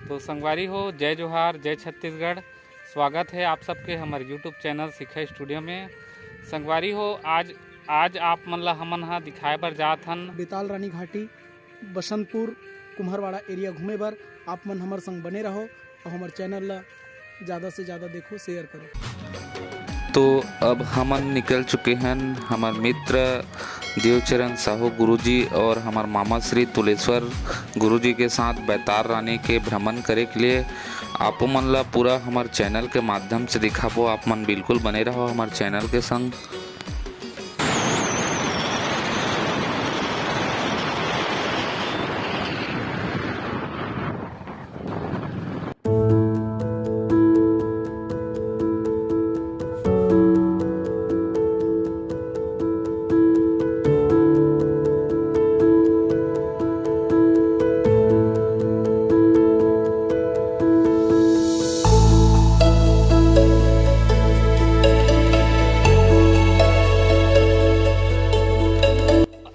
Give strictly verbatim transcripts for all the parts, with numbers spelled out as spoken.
तो संगवारी हो, जय जोहार, जय छत्तीसगढ़। स्वागत है आप सबके हमर YouTube चैनल शिखा स्टूडियो में। संगवारी हो, आज आज आप मन ला हमन ह दिखाए बर जात हन बेताल रानी घाटी, बसंतपुर, कुम्हरवाड़ा एरिया घूमे बर। आप मन हमर संग बने रहो और हमर चैनल ला ज़्यादा से ज़्यादा देखो, शेयर करो। तो अब हमन निकल चुके हन हमर मित्र देवचरण साहू गुरुजी और हमर मामा श्री तुलेश्वर गुरुजी के साथ बैतार रानी के भ्रमण करे के लिए। आपो मन ला पूरा हमर चैनल के माध्यम से दिखाबो, आप मन बिल्कुल बने रहो हमर चैनल के संग।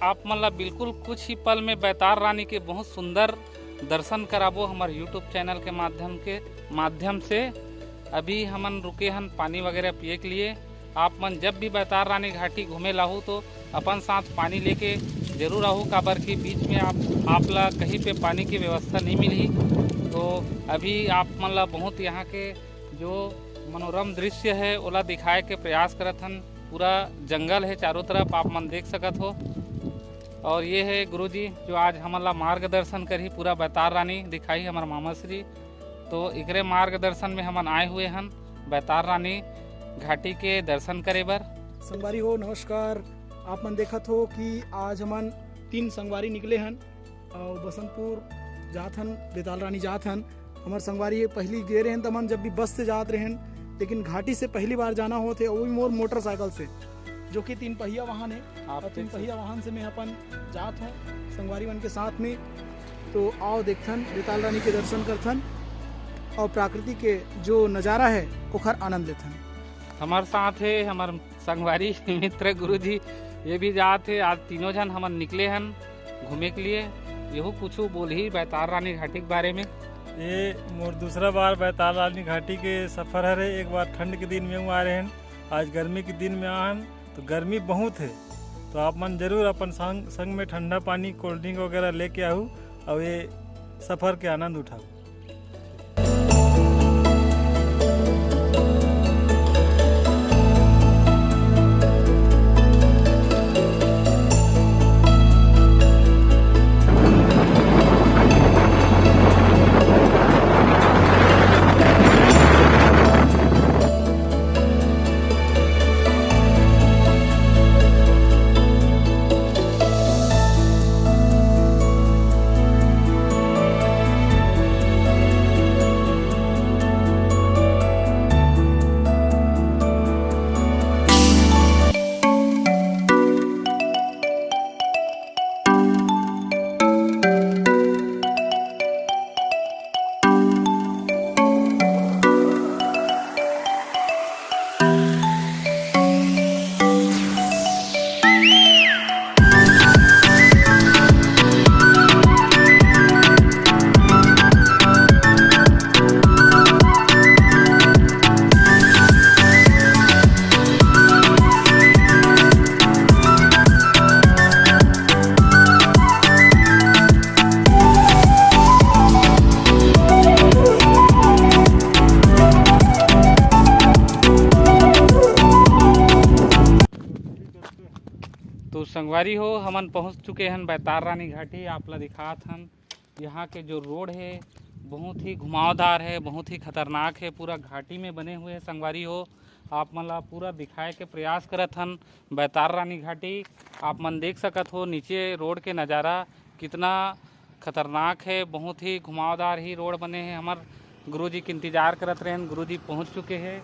आप मन ला बिल्कुल कुछ ही पल में बैतार रानी के बहुत सुंदर दर्शन कराबो हमर YouTube चैनल के माध्यम के माध्यम से। अभी हमन रुके हन पानी वगैरह पिए के लिए। आप मन जब भी बैतार रानी घाटी घूमे लाहू तो अपन साथ पानी लेके जरूर आहू, काबर कि बीच में आप आप ला कहीं पे पानी की व्यवस्था नहीं मिलही। तो अभी आप मन ला बहुत यहाँ के जो मनोरम दृश्य है ओला दिखाए के प्रयास करत हन। पूरा जंगल है चारों तरफ, आप मन देख सकत हो। और ये है गुरुजी जो आज हमन ला मार्गदर्शन करही, पूरा बैतार रानी दिखाही हमर मामा श्री। तो एकरे मार्गदर्शन में हमन आए हुए हन बैतार रानी घाटी के दर्शन करे बर। संगवारी हो, नमस्कार। आप मन देखत हो कि आज हमन तीन संगवारी निकले हन और बसंतपुर जात हन, बेताल रानी जात हन। हमर संगवारी ये पहली गे रहन त हमन जब भी बस से जात रहन, लेकिन घाटी से पहली बार जाना होत हे, वो भी मोर मोटरसाइकिल से, जो कि तीन पहिया वाहन है। आप और तीन देख सकते पहिया वाहन से मैं अपन जात हूँ संगवारी मन के साथ में। तो आओ देखथन, बेताल रानी के दर्शन करथन और प्राकृतिक के जो नज़ारा है ओखर आनंद लेथन। हमार साथ है हमार संगवारी मित्र गुरुजी, ये भी जात है। आज तीनों झन हमन निकले हन घूमे के लिए। यहू कुछ बोलही बैतार रानी घाटी के बारे में। ये मोर दूसरा बार बैताल रानी घाटी के सफर हरे। एक बार ठंड के दिन में हूँ आ रहे हैं, आज गर्मी के दिन में आहन, तो गर्मी बहुत है। तो आप मन जरूर अपन संग संग में ठंडा पानी, कोल्ड ड्रिंक वगैरह लेके आहू और ये सफर के आनंद उठाओ। तो संगवारी हो, हमन पहुंच चुके हन बैतार रानी घाटी। आप ला दिखात हन, यहाँ के जो रोड है बहुत ही घुमावदार है, बहुत ही खतरनाक है, पूरा घाटी में बने हुए है। संगवारी हो, आप मन ला पूरा दिखाए के प्रयास करत हन बैतार रानी घाटी। आप मन देख सकत हो नीचे रोड के नज़ारा कितना खतरनाक है, बहुत ही घुमावदार ही रोड बने हैं। हमर गुरुजी के इंतजार करत रहन, गुरुजी पहुंच चुके हैं।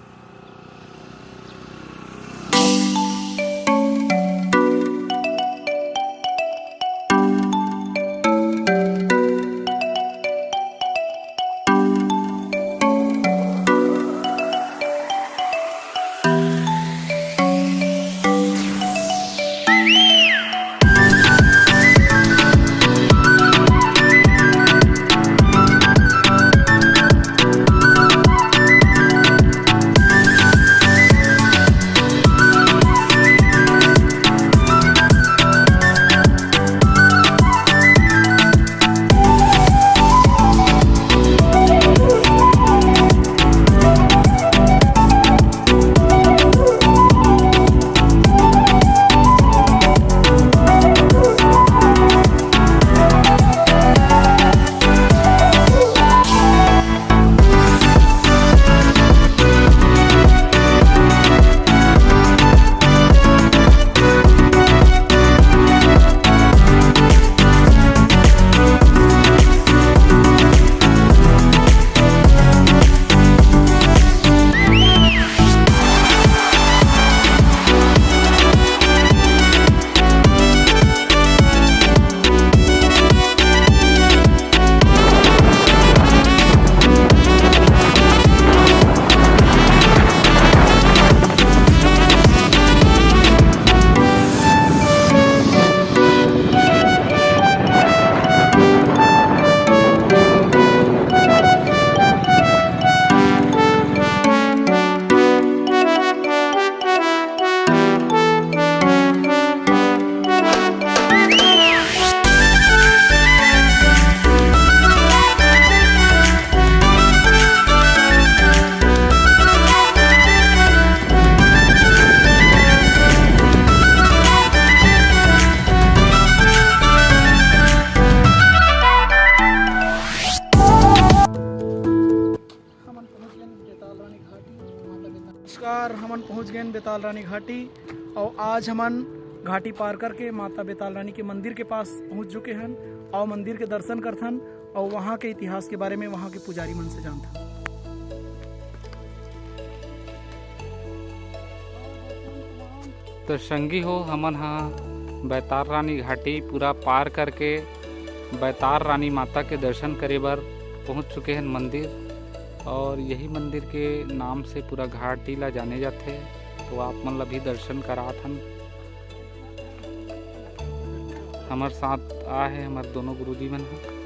पहुंच गए हन बेताल रानी घाटी। और आज हमन घाटी पार करके माता बेताल रानी के मंदिर के पास पहुंच चुके हन। और मंदिर के दर्शन करथन और वहाँ के इतिहास के बारे में वहाँ के पुजारी मन से जानथन। तो संगी हो, हमन हा बैताल रानी घाटी पूरा पार करके बैताल रानी माता के दर्शन करे बर पहुंच चुके हैं मंदिर। और यही मंदिर के नाम से पूरा घाटी ला जाने जाथे। तो आप मन ला भी दर्शन करात हन। हमर साथ आ है हमर दोनों गुरुजी मन ह।